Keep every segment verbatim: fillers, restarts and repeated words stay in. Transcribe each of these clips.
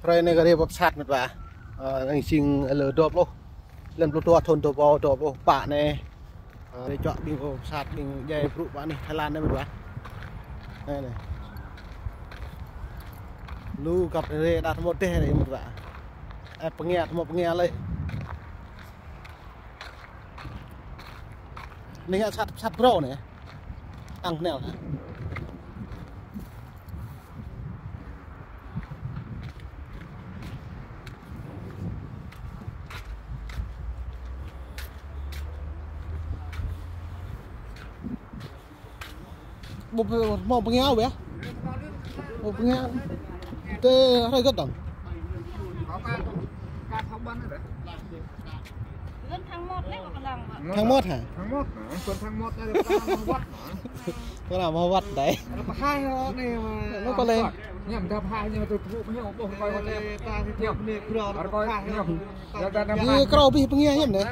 Hrơi anai kơ rai pơ pơsat mĕt wa. Ơ, anai jing lơ dua pluh. Lăm pluh dua thun dua rơbâo dua pluh pă anai. Ơ, rai čuă ƀing pơ pơsat ƀing djai brŭ pă anai Thái Lan anai mĕt wa. Anai, anai. Lu găp rai đa tơmŏt dêh anai mĕt wa. Ơ, pơngia, tơmŏt pơngia lĕ. Anai ngă sat, sat brô anai. Tăng nel hă. Ƀu hmâo pơngia ƀiă. Ƀu pơngia. Tơ hrơi gơ̆t dơ̆ng. Tháng một hả? Tháng một, tháng một, tháng một. Có làm hao vặt đấy. Nó có lên. Ih, krô abih pơngia hiam anai.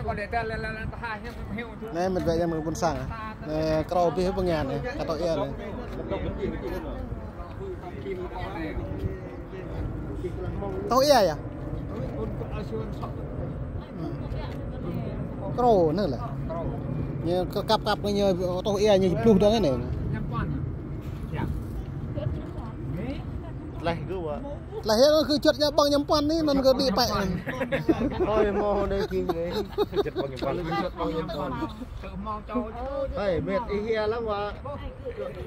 Anai mĕt wa yang mơ̆ng ƀôn sang. Anai krô abih pơngia anai, kơ tŏ ia anai. Tŏ ia yơh. Krô anai lĕ. Ñu kăp kăp ñu tŏ ia ñu pluh dơ̆ng anai. Leh gơ̆ wa. Leh yơh kơ čuăt ñu ƀơ̆ng ñăm puăn anai, anŭn kơ đĭ pĕ anai. Ơi, mơ̆ anai jing anai. Čuăt ƀơ̆ng ñăm puăn. Ơi, mĕt ih hia lăng wa.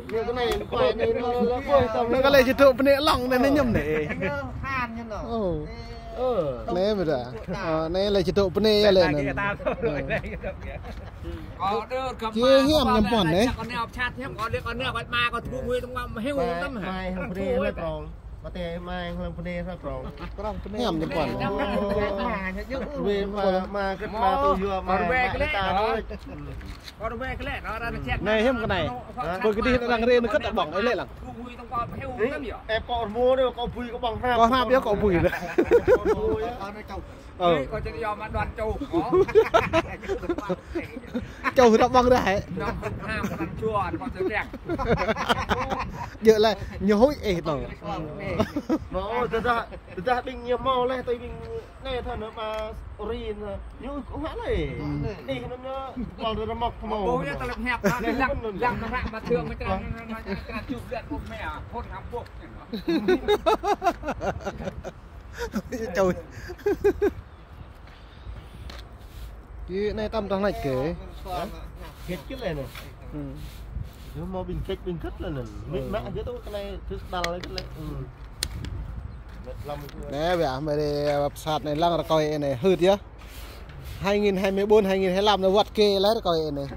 Ñu kơ anai, kuai anai, anŭn lĕ ƀuh tơm. Anŭn kơ lĕ či dŏ bơnai lŏng anai, anai ñăm anai. Ơ. Anai mĕt wa. Ơ, anai lĕ či dŏ bơnai yơh lĕ anŭn. Či hiam ñăm puăn anai. Mai, mai hăng bơnai hlơi prong. Mă tê mai hăng bơnai hlơi prong. Hiam ñăm puăn. Wê ma, ma kơ̆t ma tui yua ma, ma ta đôč. Anai hiam kơ anai. Hă? Pơ kơdih arăng rai anai kơ̆t ta ƀơ̆ng, ih lĕ lăng. Ih, ơ, pô rơmô anai, kâo bui kâo ƀơ̆ng hrăp. Kâo hrăp yơh, kâo bui anai. Ơ. Ih, kâo čang yua mă đuaĭ čô. Čô hrăp ƀơ̆ng rai hĕ. Djơ̆ lĕ, ñu huĭ ih tơ̆. Mơ̆, tơdah, tơdah ƀing ñu hmâo leh, tui ƀing anai thâo anŭn mă rin, ñu kơ hă lĕ. Ih, anŭn ñu, pal rơmŏk hmâo. Ƀuh ñu tơlơi hiăp, lăng, lăng mă hrăp mă thương mă črăn, mă črăn čuh lĕ ƀuh mĕ, phun hăm ƀuh. Čô. Ih, anai tăm tah nač kơ. Hă? Kĕč kĕč lĕ anai. Ñu hmâo ƀing kĕč ƀing kĕč lĕ anai. Mĕt mă gơ̆ tŏ kơ anai tŭ sdal lĕ kĕč lĕ. Anai ƀiă, mơi rai pơsat anai lăng rơkơi anai hưt yơh. Hai nghìn hai mươi bốn, hai nghìn hai mươi lăm anai wăt kơ lĕ rơkơi anai.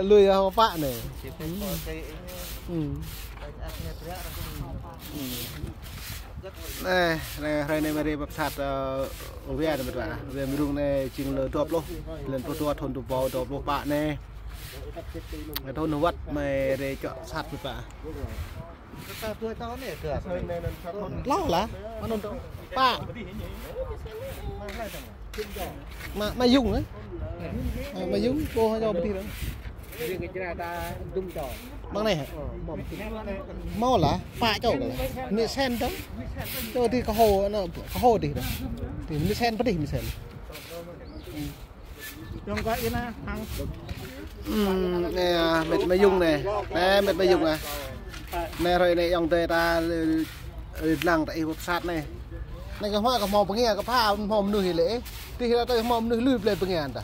Lui yơh pă anai. Anai, anai, hrơi anai mơi rai pơsat, ơ, wia anai mĕt wa. Wia Mơrung anai jing lơ dua pluh, lăm pluh dua thun dua rơbâo dua pluh pă anai. Anai thun wăt mơi rai čuă sat mĕt wa. Lăng lah, mơnuih pă. Mă, mă Yung, ơ. Ơ, mă Yung, pô hơjŏ pơdih dơ̆ng. Mơ̆ng anai hă? Hmâo lah, pă čô lah. Mĭ sen dơ̆ng. Čô dih kơhô, anŭn, kơhô dih dơ̆ng. Dih mĭ sen pơdih, mĭ sen. Ưm, anai, ơ, mĕt mă Yung anai. Anai, mĕt mă Yung anai. Anai hrơi anai ayŏng adơi ta, ơ, ơ, lăng ta ih pơsat anai. Anai kơ hmâo, kơ hmâo pơngia, kơ pha hmâo mơnuih lĕ. Tih ta tui hmâo mơnuih lui blơi pơngia ta.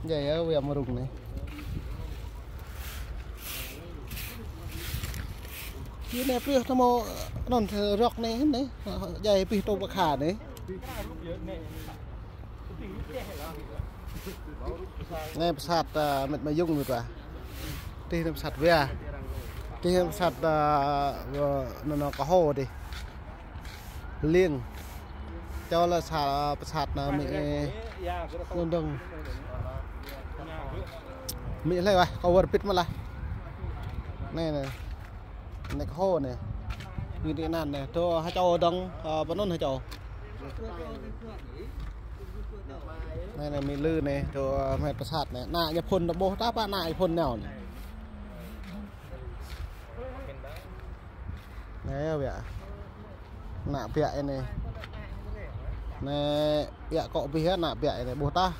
Djai yơh, wia Mơrung anai. Či anai pioh ta hmâo anŭn rơ̆k anai, anai. Djai pioh tŏ pơkha anai. Anai pơsat, ơ, mĕt mă Yung mĕt wa. Tih anai pơsat wia. Tih anai pơsat, ơ, anŭn, anŭn kơhô dih. Liêng. Čô lĕ sa, ơ, pơsat anai mĭ, ơ, anŭn dơ̆ng. Mĭ hlơi wah, kâo wơr bĭt mơ̆ lah. Anai, anai. Anai kơhô anai. Mĭ dih anŭn anai. Tơ hơčâo dơ̆ng, ơ, pơ anŭn hơčâo. Anai, anai, mĭ lư anai, tơ, ơ, mĕt pơsat anai. Ană ñu phŭn ta ƀuh, ta pă ană ñu phŭn nao anai. Ơ, biă. Ană biă anai. Anai biă kŏ abih yơh, ană biă anai ƀuh tah.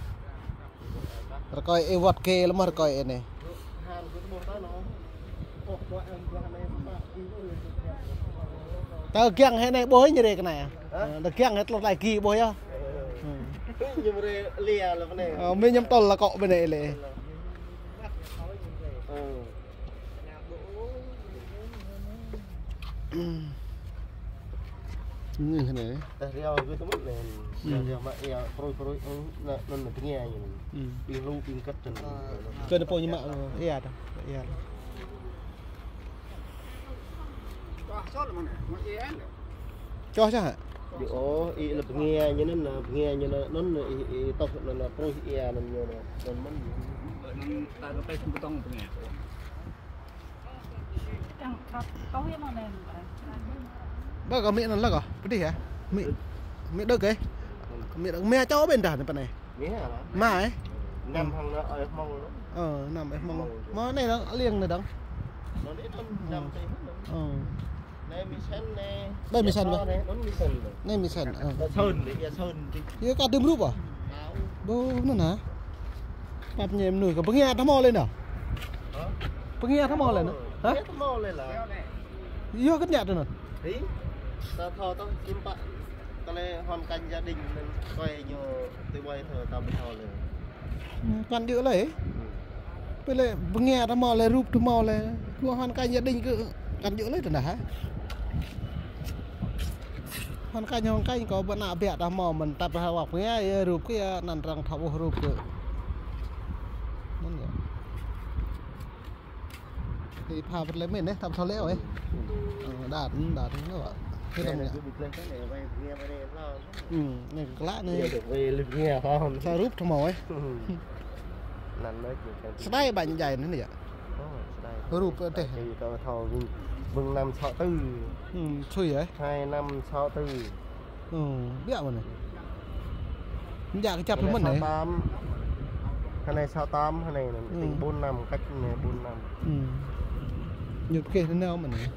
Rơkơi ih wơ̆t kơ lơmah rơkơi anai. Tơ giăng hĭ anai ƀuh ñu rê kơ anai. Hă? Tơ giăng hĭ tơlơi lagi ƀuh yơh. Ơ. Ơ, mĭn ñu tơl lă kŏ ƀơi anai lĕ. Ơ. Anai anai. Tơl riau kơ tơmŭt anai. Riau, riau mă ia prui prui, ơ, anŭn, anŭn bơngia ñu. Ƀing lu ƀing kơt anŭn. Kơ anai pô ñu mă, ơ, ia tah. Ia. Čoh čah hă? Yơh, ih lĕ bơngia ñu anŭn, bơngia ñu anŭn, ih, ih tŏh anŭn, prui ia anŭn ñu anŭn, anŭn mơ̆n. Anŭn ta kơ pĕ kơtong bơngia. Ƀă kơ mĭn anŭn lă kơ, pơdih hă? Mĭn, mĭn đơ̆k ih. Mĭn đơ̆k, mĭn čô ƀing đah anai pơ anai. Mĭn hă? Mă ih. Năm hăng anai ơi hmâo. Ơ, năm ơi hmâo. Hmâo. Mă anai dong, liêng anai dong. Anŭn anai anŭn năm tih anŭn. Ơ. Anai mĭn sen anai. Ƀơi mĭn sen ƀă? Anai, anŭn mĭn sen anai. Anai mĭn sen, ơ. Anai sen anai, ia sen anai. Ia kơ đưm rup ƀă? Ƀu anŭn hă? Pap ñem nuih kơ bơngia tơhmâo lĕ anŭn. Hă? Bơngia tơhmâo lĕ anŭn. Hă? Bơngia tơhmâo lĕ lah. Yua kơ anai tui anŭn. Ih, ta thâo tơl, sim pă tơlơi hoàn cảnh gia đình anŭn, kơi ñu tui ƀơi thơ ta ƀu thâo lĕ. Ơ, kăn djơ̆ lĕ. Pơ lĕ bơngia tơhmâo lĕ, rup tơhmâo lĕ. Kơ hoàn cảnh gia đình kơ kăn djơ̆ lĕ tơdah hă. Hoàn cảnh, hoàn cảnh kơ ƀơi ană biă tơhmâo mơ̆n tăp hă wăk bơngia, ia rup kơ ia anŭn arăng thâo ƀuh rup kơ. Anŭn yơh. Ih pha pơt lĕ mĭn anai, tăp thâo lĕ ôh. Ơ, đa, đa, đa. Hĭ tơm anai. Ơ, anai kơ klă anai. Sa rup tơhmâo ôh. Sơdai ƀañ jai anai yơh. Rup tơl. Kơ thâo ƀing, ƀing năm sáu tư. Sui ôh. Hai năm sáu tư. Ơ, biă mơ̆n anai. Mơ̆ng jak kơjăp mơ̆n anai. Hơnai sáu tám, hơnai anŭn. Ơ. Tĭng bốn năm, cách anai bốn năm. Ơ. Ñu pơkeh anai mơ̆n anai.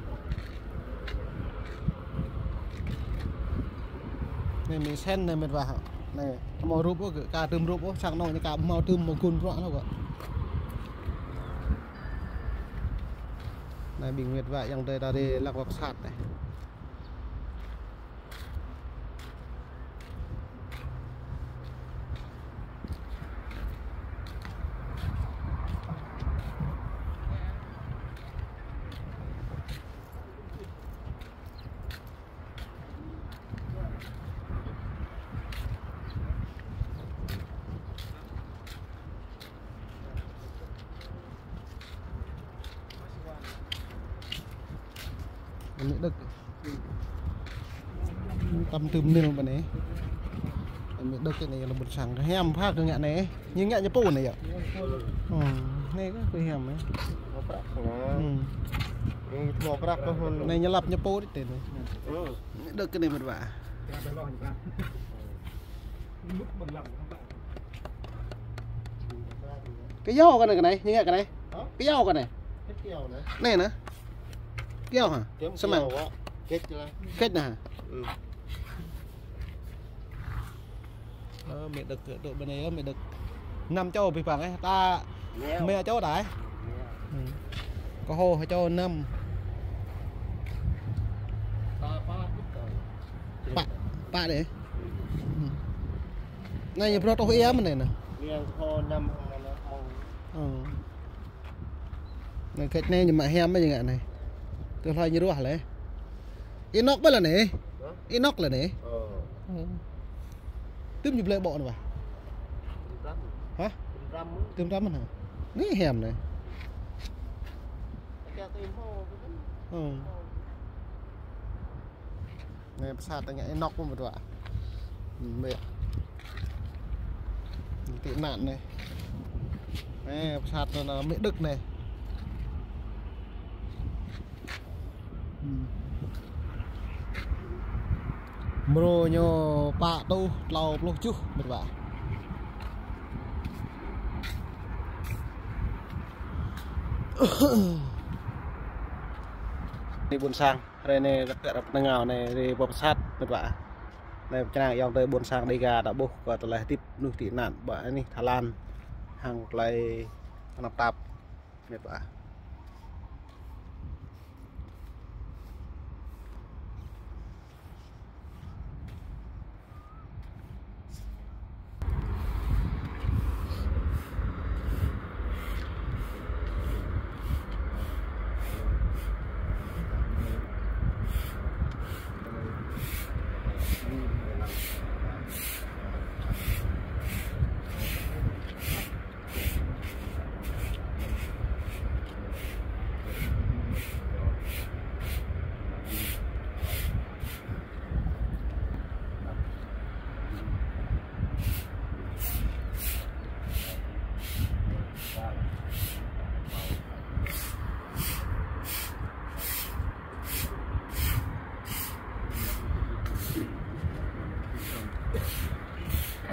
Anai mĭn sen anai mĕt wa. Anai, hmâo rup ôh, kơ ka tơm rup ôh, sang anŏ ñu ka hmâo tơm hmâo gun bruă anŏ kơ. Anai ƀing mĕt wa yang tơi ta rê lăk wăk sat anai. Mĕt đơ̆k. Tăm tưm nil ƀơi anai. Mĕt đơ̆k anai lĕ ƀôn sang hiam phă kơ ngă anai. Ñu ngă ñu pô anai yơh. Ơ, anai kơ hiam anai. Ơ. Anai ñu lăp ñu pô đĭ tơl anai. Mĕt đơ̆k anai mĕt wa. Kơyâo kơ anai, kơ anai, ñu ngă kơ anai. Hă? Kơyâo kơ anai. Kĕč kơyâo anai. Anai anai. Kơyâo hă? Kĕč kơyâo hă? Kĕč anai hă? Ơ. Ơ, mĕt đơ̆k tŭ ƀơi anai, ơ, mĕt đơ̆k. Năm čô pih păng ih, ta mĕt čô đai. Ơ. Kơ hô hă čô năm. Pă, pă đĕ. Ơ. Anai ñu brơi tŏh ia mơ̆n anai anai. Ơ. Anai kĕč anai ñu mă hiam mơ̆n ñu ngă anai. Tơl hlơi ñu ruah lĕ. Ih nŏk ƀơi lĕ anai. Hă? Ih nŏk lĕ anai. Ơ. Ơ. Tơm ñu blơi ƀô̆ anai wa. Hă? Tơm răm mơ̆n hă? Anai hiam anai. Ơ. Anai pơsat anai ih nŏk mơ̆n mĕt wa. Ơ, mĕt. Tị nạn anai. Anai pơsat anai mĕt đơ̆k anai. Ơ. Mrô ñu pă rơtuh tlâo pluh tơjuh mĕt wa. Anai ƀôn sang, hrơi anai ră anai ră pơnơ̆ng anai, hrơi pơsat, mĕt wa. Anai pơčrang ayŏng adơi ƀôn sang Dêga ta ƀuh kơ tơlơi hơdip mơnuih tị nạn ƀơi anih Thái Lan hăng tơlơi tơnap tap, mĕt wa.